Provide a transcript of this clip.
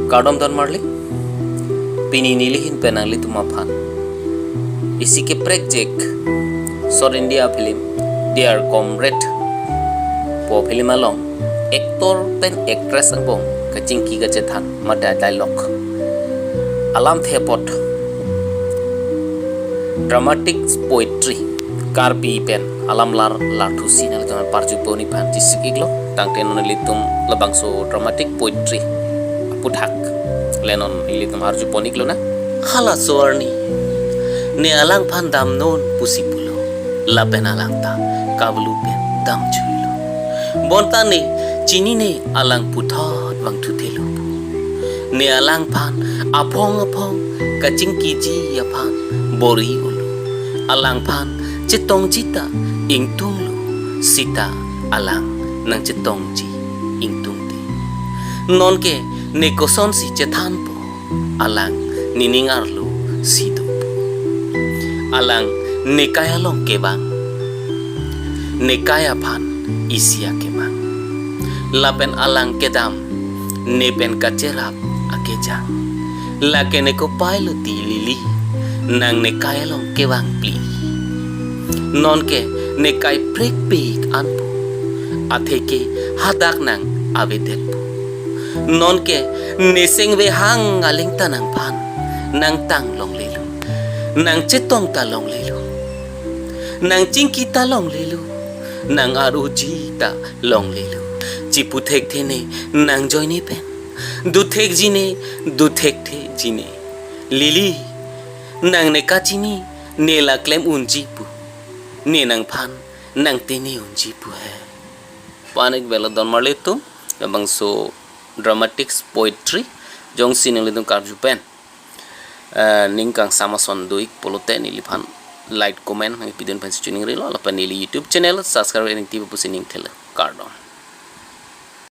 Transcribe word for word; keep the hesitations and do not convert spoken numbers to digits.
Kardom don marli, pini nelihin pen nanglitum aphan isi keprekjek South India film Dear Comrade pu film along actor pen actress angbong kachingki kachethan mate dialogue alamthe apot dramatic poetry Karbi pen alam lar larthusi nanglitum parju pon-ik aphan chesik-iklo. Tangte non nelitum labangso dramatic poetry aputhak le non nelitum arju pon-iklo na. Halaso arni ne alangphan damnon pusi pulo, lapen alang ta kavelu pen damchunlo. Bonta ne chinine alang puthot vangthuthelo pu. Ne alangphan aphong aphong kachingkiji aphan bor-i-olo. Alangphan chetongji ta ingtunglo, sita alang nangchetongji ingtungte. Nonke ne kosonsi chethanpo, alang nening arlo si dopo. Alang nekai along kevang, nekai aphan isi akemang. Lapen alang kedam, ne pen kacherap akejang. Lake ne kopai lo ti Lily, nang nekai along kevang pli. Nonke nekai prekpik anpo, atheke hadak nang avedetpo. Nonke ne sengve hang aling ta nangphan nangtang longlelo, nangchetong ta longlelo, nangchingki ta longlelo, nang ar-uji ta longlelo. Chiputhekthe ne nangjoine pen, duthekji ne, duthekthekji ne. Lily, nang ne kachini, ne la klem unji pu, ne nangphan nangtene unji pu he. Pon-ik velo don marli atum, labangso dramatic poetry jongsi nanglitum karju pen eh, ning kangsam ason do-ik pulote neliphan like, comment nangpidun pensi chuning rilo, lapen neli YouTube channel subscribe nangtipo pusi ning thelo.